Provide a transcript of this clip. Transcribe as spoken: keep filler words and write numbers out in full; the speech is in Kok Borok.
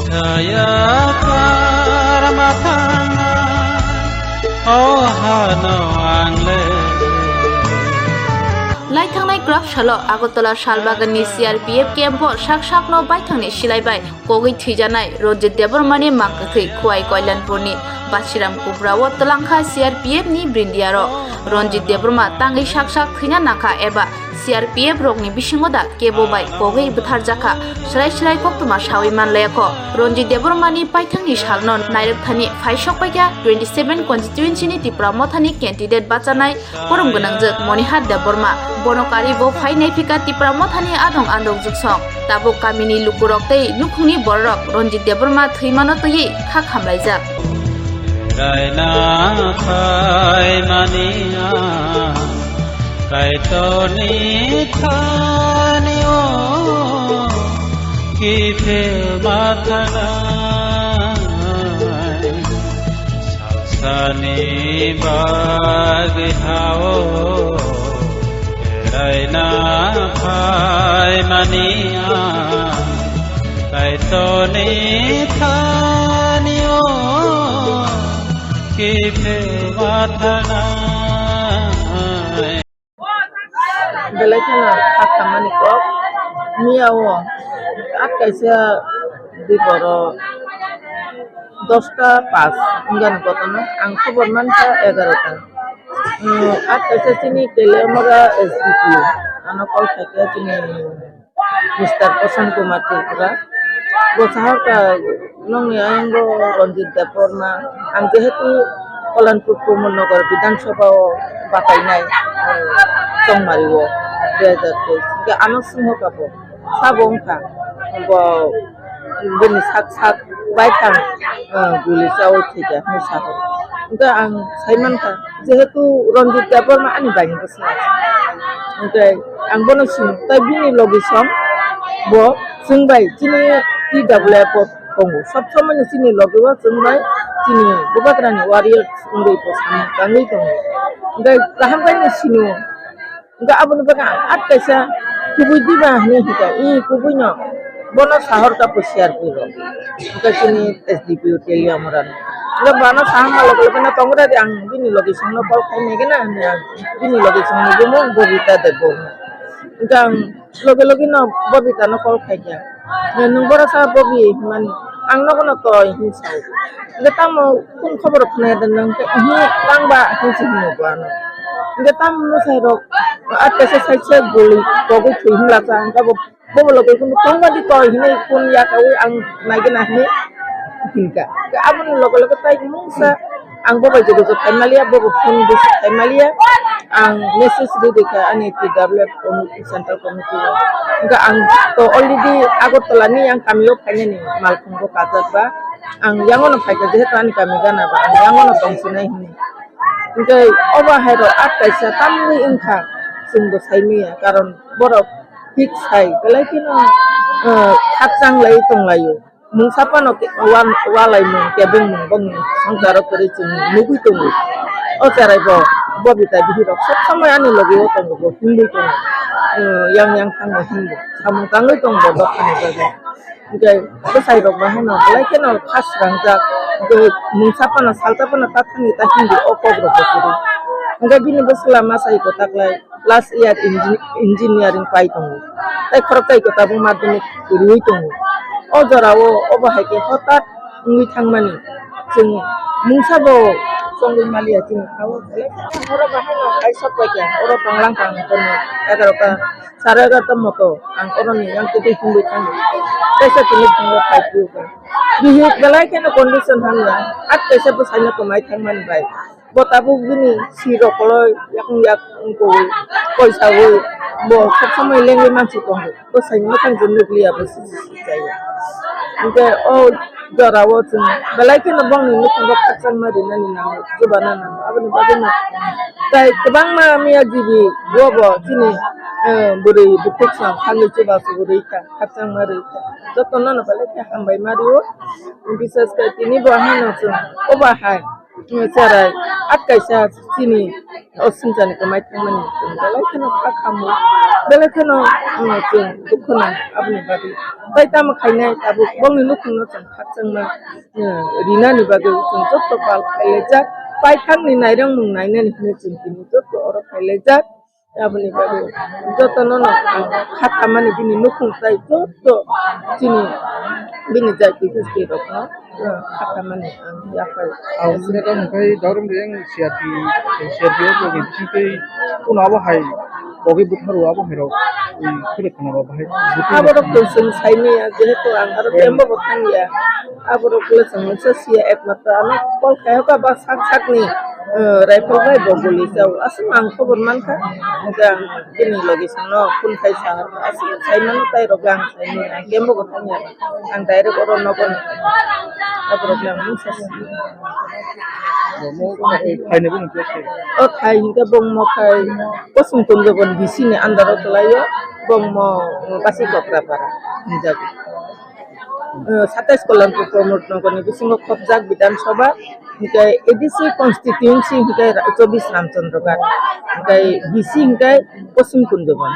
Kaya karma thangna, oh hano ang le. Lai thangnai kwrak salo Agartala Salbaganni C R P F camp-o sak sakno baithangni silai bai kogwi thwijanai Ranjit Debbarmani mang kwthwi Khowai Kalyanpurni Basiram Kubra-o twlangkha C R P F ni brindiarok. Ranjit Debbarma tangwi sak sak thwina nangkha eba C R P F rokni bisingo da kebo bai kogwi bwtharjakha, srai srai koktwma sawi manlayakho. Ranjit Debbarmani paithangni salno nairwkthani phaisok paikha twenty seven constituency ni Tipra Mothani candidate bachanai Borom gwnangjwk Monihar Debbarma, bono kari bo phai naiphika Tipra Mothani adong andok jwksong. Tabuk kamini lukurok tei nukhungni bororok Ranjit Debbarma thwimano twiwi kha khamlaijak. Raina phaimani ang Kaitorni thani o kiphil mathanai. Sani bagwi hao, eraina phaimani ang Kaitorni thani o kiphil mathanai. Belai kheno kha khammani kok. Miya o at kaisa diboro dosta pas wngani kotorno ang khobor mankha egarota. At kaisa chini Teliamura S D P O ano call khaikha chini Mister Koson Kumar Tripura. Bo sahorkha nokni ayang bo Ranjit Debbarma. Ang jehetu Kalanpur Pramod Nagar Bidhan Sabha o batainai, eh, Chongmari o dui hajar teis. Hingke ano swnghorkha bo, sabo wngkha bo bini sak sak baithang, eh, guli chaui thwikha hinwi sahor. Hingke ang saimankha jehetu Ranjit Debbarma ani baini bwsla. Hingke ang bono swngo, tai bini logi song bo chwng bai chini T W F o tongo. Sob somoi no chini logi o chwng bai chini Bubagrani warriors wngwi bo samung tangwi tongo. Hingke kaham khe no sino. Hingke aboni bagwi ang at kaisa kubui diba hinwi hingka, i kubui no bono sahor ka po C R P rok. Hingke chini S D P O Teliamura no. Hingke bono sahor ma loge loge no tongo de ang bini logi song no call khai nai gana hinwi ang bini logi song no bumung Bobita Debbarma. Hingke ang Logi logi no Bobita no call khaikha. Nwng boro sa Bobi hinmani, ang nogo no toi hinwi sao. Hingke tamo kung khobor khwnaya de nwng khe, ihi tangba hinwi se hino bo ano. Hingke tamo mwsai rok at kaisa side se guli kogwi thwi hinlakha, hingke bo, bobo logi kunu tongba di toi hinwi phone yakaui ang naigena hinwi hinkha. Hingke aboni loge loge tai mungsa Ang bo bai jogajogo khai maliya, bo bo phone receive khai maliya. Ang message rwdi kha ani T W F committee, central committee o. Hingke ang to already Agartala ni ang kami o phainani malkhung bo kajak ba. Ang yang o no phaikha, jehetu ani kami gana ba, ang yang o no tongsinai hinwi. Hingke obo hai rok at kaisa tamni wngkha, chwng bo sai manya, karon borok fix hai belai kheno, eh, khakchang lai tong lai o. Mungsa phano ke-, wa-, walaimung, kebengmung bongni swngcharo kwrwi chwng nugwi tongo. O cherai bo Bobita bihirok sob somoi ani logi o tongo, bo himwi tongo. Hmm, yang yang thango himbo. Samung tangwi tongo bo dophani bagwi. Hingke bwsai rok bo haino belai kheno kha srangjak. Hingke mungsa phano salsa phano ta thangwi ta himdi o kok rok bo kwrwi. Hingke bini bwsla ma sai kwtaklai. Last year engi-, engineering pai tongo. Tai khoroksa iko tabuk madhyamik riwi tongo. O jorao obo hai khe hotat wngwi thangmani chwng mungsa bo chongwi maliya chini ha-o belai. Oro bahai no kaisa paikha, oro tonglang tang tongwi egaroh ta, sare egaroh ta moto ang oroni yang tei himwi thango. Kaisa tini phungo phai phiyokha. Bihik belai kheno condition hamya, at kaisa bwsaino kwmai thangmani bai. Bo tabuk bini sirok koloi yakung yak wngkoi, koisaui bo sob somoi lengwi mansi tongo. Bwsaini mwkhang je nukliya bo sisi sisi chaya. Hingke o jorao chwng belai kheno bongni nukhungo khakchangma rinani nango, chubana nango. Aboni bagwino tai kwbangma miya jibi bobo chini, eh, bwrwi bukhuk song thangwi chubachu rwikha, khakchangma rwikha. Jotono no belai khe hambai ma rio. Bisas khe tini bo haino chwng obo hai. Cherai, at kaisa chini o sumjani kwmai thangmani chwng belai kheno kha khamu, belai kheno, um, chwng dukhu nang aboni bagwi. Bai tamo khainai tabuk bongni nukhungno chwng khakchangma, um, rinani bagwi chwng joto pal khailaijak. Paithakni nairwngmung nainani hwnwi chwng tini joto oro khailaijak. Aboni bagwi jotono no ang kha khamani bini nukhung tai joto chini bini jati gusti rokno, uh, kha khamani ang yaphar. Ang sini tamo khai Daurum Reang C R P, C R P F rokni bisingtwi kuno abo hai bogwi butharo abo hai rok, um, khwlai khna ba bahai butharo. Abo rok tong chwng saimaya jehetu ang aro kembo bo thangya. Abo rok le chwng se siya ekmatro ano call khai hoka ba sak sakni, eh, rifle bai bo guli chao. Aswk ang khobor mankha, hwnkhe ang bini logi songno phone khai sa aswk sai mano tai rok ang sai mano, ang kembo bo thangya, ang direct oro nogo no. Abo rok le ang mungsa si. Bo mo khai ni bini place. O khai hwnkhe bongmo khai Kosom Kunjobon B C ni under o kwlaio, bongmo, mm, Basi Kokrapara hinjago. Eh, satais Kollanpur Pramod Nagarni bisingo khopjak Bidhan Sabha, hinkhe A D C constituency hinkhe Ra-, chobbish Ramchandra Ghat, hinkhe B C hinkhe Kosom Kunjobon.